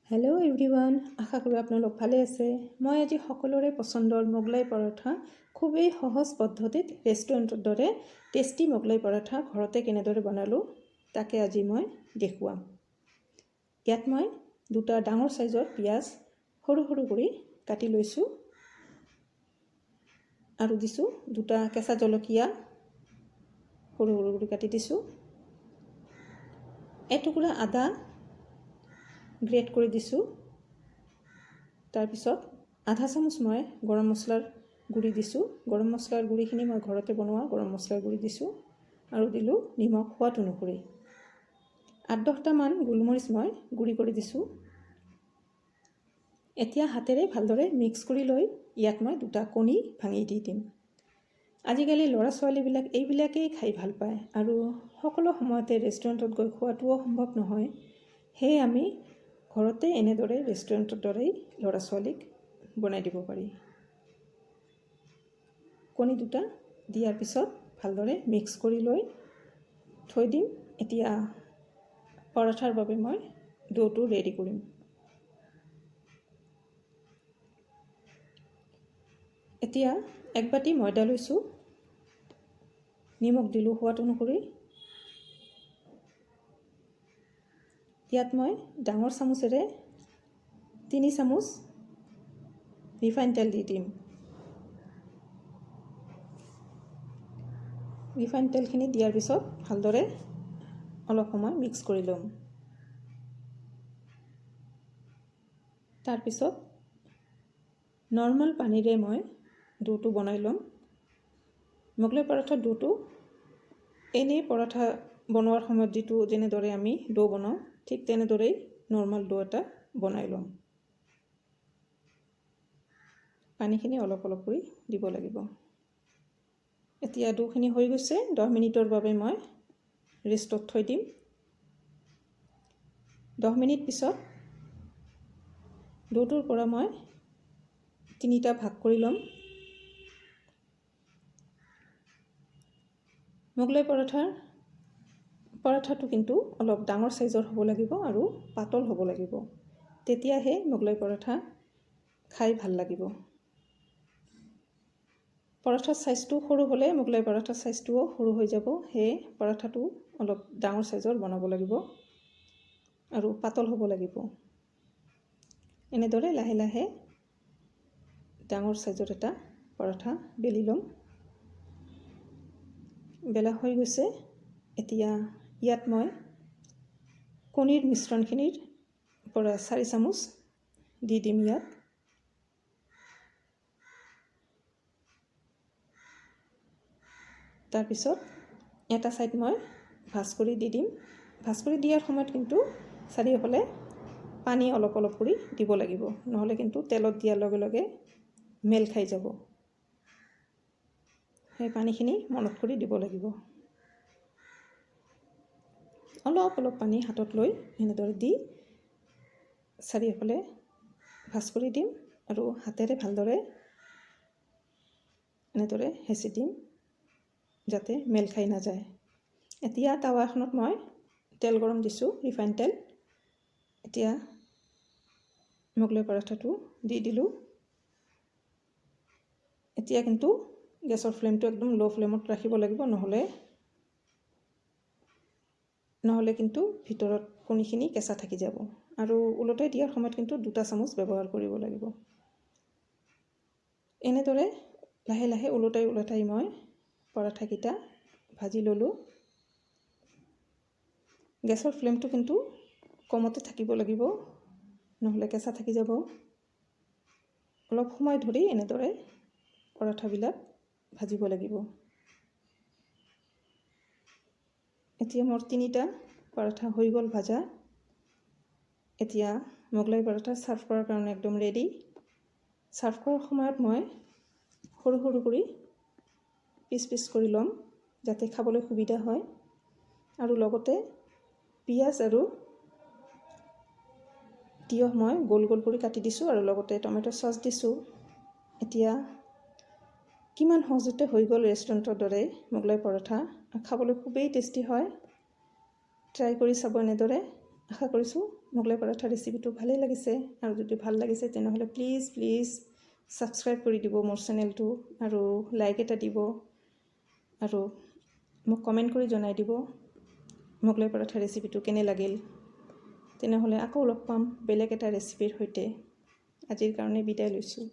Hello' everyone, আশা কৰোঁ আপোনালোক ভালে আছে। মই আজি সকলোৰে পচন্দৰ মোগলাই পৰঠা খুবেই সহজ পদ্ধতিত ৰেষ্টুৰেণ্টৰ দৰে টেষ্টি মোগলাই পৰঠা ঘৰতে কেনেদৰে বনালোঁ, তাকে আজি মই দেখুৱাম। ইয়াত মই দুটা ডাঙৰ চাইজৰ পিঁয়াজ সৰু সৰু কৰি কাটি লৈছোঁ আৰু দিছোঁ দুটা কেঁচা জলকীয়া সৰু সৰু কৰি কাটি দিছোঁ, এটুকুৰা আদা গ্ৰেট কৰি দিছোঁ। তাৰপিছত আধা চামুচ মই গৰম মছলাৰ গুড়ি দিছোঁ। গৰম মছলাৰ গুড়িখিনি মই ঘৰতে বনোৱা গৰম মছলাৰ গুড়ি দিছোঁ আৰু দিলোঁ নিমখ সোৱাদ অনুসৰি। 8-10টামান গোলমৰিচ মই গুড়ি কৰি দিছোঁ। এতিয়া হাতেৰে ভালদৰে মিক্স কৰি লৈ ইয়াত মই দুটা কণী ভাঙি দি দিম। আজিকালি ল'ৰা ছোৱালীবিলাক এইবিলাকেই খাই ভাল পায় আৰু সকলো সময়তে ৰেষ্টুৰেণ্টত গৈ খোৱাটোও সম্ভৱ নহয়। সেয়ে আমি ঘৰতে এনেদৰে ৰেষ্টুৰেণ্টৰ দৰেই ল'ৰা ছোৱালীক বনাই দিব পাৰি। কণী দুটা দিয়াৰ পিছত ভালদৰে মিক্স কৰি লৈ থৈ দিম। এতিয়া পৰঠাৰ বাবে মই ড'টো ৰেডি কৰিম। এতিয়া এক বাতি ময়দা লৈছোঁ, নিমখ দিলোঁ সোৱাদ অনুসৰি। ইয়াত মই ডাঙৰ চামুচেৰে 3 চামুচ ৰিফাইন তেল দি দিম। ৰিফাইন তেলখিনি দিয়াৰ পিছত ভালদৰে অলপ সময় মিক্স কৰি ল'ম। তাৰপিছত নৰ্মেল পানীৰে মই ড'টো বনাই ল'ম। মোগলাই পৰঠাৰ ড'টো এনেই পৰঠা বনোৱাৰ সময়ত যিটো যেনেদৰে আমি ড' বনাওঁ, ঠিক তেনেদৰেই নৰ্মেল ড' এটা বনাই ল'ম। পানীখিনি অলপ অলপ কৰি দিব লাগিব। এতিয়া ড'খিনি হৈ গৈছে। 10 মিনিটৰ বাবে মই ৰেষ্টত থৈ দিম। 10 মিনিট পিছত ড'টোৰ পৰা মই 3টা ভাগ কৰি ল'ম। মোগলাই পৰঠাটো কিন্তু অলপ ডাঙৰ চাইজৰ হ'ব লাগিব আৰু পাতল হ'ব লাগিব, তেতিয়াহে মোগলাই পৰঠা খাই ভাল লাগিব। পৰঠাৰ চাইজটো সৰু হ'লে মোগলাই পৰঠাৰ চাইজটোও সৰু হৈ যাব। সেয়ে পৰঠাটো অলপ ডাঙৰ চাইজৰ বনাব লাগিব আৰু পাতল হ'ব লাগিব। এনেদৰে লাহে লাহে ডাঙৰ চাইজৰ এটা পৰঠা বেলি ল'ম। বেলা হৈ গৈছে। এতিয়া ইয়াত মই কণীৰ মিশ্ৰণখিনিৰ পৰা 4 চামুচ দি দিম ইয়াত। তাৰপিছত এটা ছাইড মই ভাজ কৰি দি দিম। ভাজ কৰি দিয়াৰ সময়ত কিন্তু চাৰিওফালে পানী অলপ অলপ কৰি দিব লাগিব, নহ'লে কিন্তু তেলত দিয়াৰ লগে লগে মেল খাই যাব। সেই পানীখিনি মনত কৰি দিব লাগিব। অলপ অলপ পানী হাতত লৈ এনেদৰে দি চাৰিওফালে ভাজ কৰি দিম আৰু হাতেৰে ভালদৰে এনেদৰে হেঁচি দিম যাতে মেল খাই নাযায়। এতিয়া টাৱাখনত মই তেল গৰম দিছোঁ, ৰিফাইন তেল। এতিয়া মোগলাই পৰঠাটো দি দিলোঁ। এতিয়া কিন্তু গেছৰ ফ্লেমটো একদম ল' ফ্লেমত ৰাখিব লাগিব, নহ'লে কিন্তু ভিতৰত কণীখিনি কেঁচা থাকি যাব। আৰু ওলটাই দিয়াৰ সময়ত কিন্তু 2টা চামুচ ব্যৱহাৰ কৰিব লাগিব। এনেদৰে লাহে লাহে ওলটাই ওলটাই মই পৰঠাকেইটা ভাজি ল'লোঁ। গেছৰ ফ্লেমটো কিন্তু কমতে থাকিব লাগিব, নহ'লে কেঁচা থাকি যাব। অলপ সময় ধৰি এনেদৰে পৰঠাবিলাক ভাজিব লাগিব। এতিয়া মোৰ 3টা পৰঠা হৈ গ'ল ভাজা। এতিয়া মোগলাই পৰঠা ছাৰ্ভ কৰাৰ কাৰণে একদম ৰেডি। ছাৰ্ভ কৰাৰ সময়ত মই সৰু সৰু কৰি পিচ পিচ কৰি ল'ম যাতে খাবলৈ সুবিধা হয়। আৰু লগতে পিঁয়াজ আৰু তিয়ঁহ মই গোল গোল কৰি কাটি দিছোঁ আৰু লগতে টমেট' চচ দিছোঁ। এতিয়া কিমান সহজতে হৈ গ'ল ৰেষ্টুৰেণ্টৰ দৰে মোগলাই পৰঠা। খাবলৈ খুবেই টেষ্টি হয়। ট্ৰাই কৰি চাব এনেদৰে। আশা কৰিছোঁ মোগলাই পৰাঠা ৰেচিপিটো ভালেই লাগিছে আৰু যদি ভাল লাগিছে, তেনেহ'লে প্লিজ প্লিজ ছাবস্ক্ৰাইব কৰি দিব মোৰ চেনেলটো আৰু লাইক এটা দিব আৰু মোক কমেণ্ট কৰি জনাই দিব মোগলাই পৰাঠা ৰেচিপিটো কেনে লাগিল। তেনেহ'লে আকৌ লগ পাম বেলেগ এটা ৰেচিপিৰ সৈতে। আজিৰ কাৰণে বিদায় লৈছোঁ।